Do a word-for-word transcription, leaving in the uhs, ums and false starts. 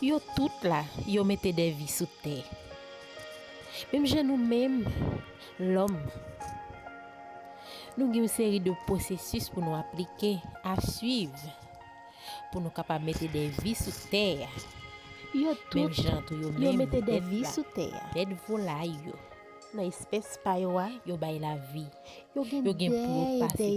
Yo tout la, yo mete de vi sou tè. Menm jan nou menm, lòm, nou gen yon seri de pwosesis pou nou aplike, a swiv, pou nou kapab mete de vi sou tè a. Yo tout, menm jan tou yo menm, mete de vi sou tè a. Bèt volay yo, nan espès pa yo a, yo bay lavi. Yo gen, yo gen pou yo pase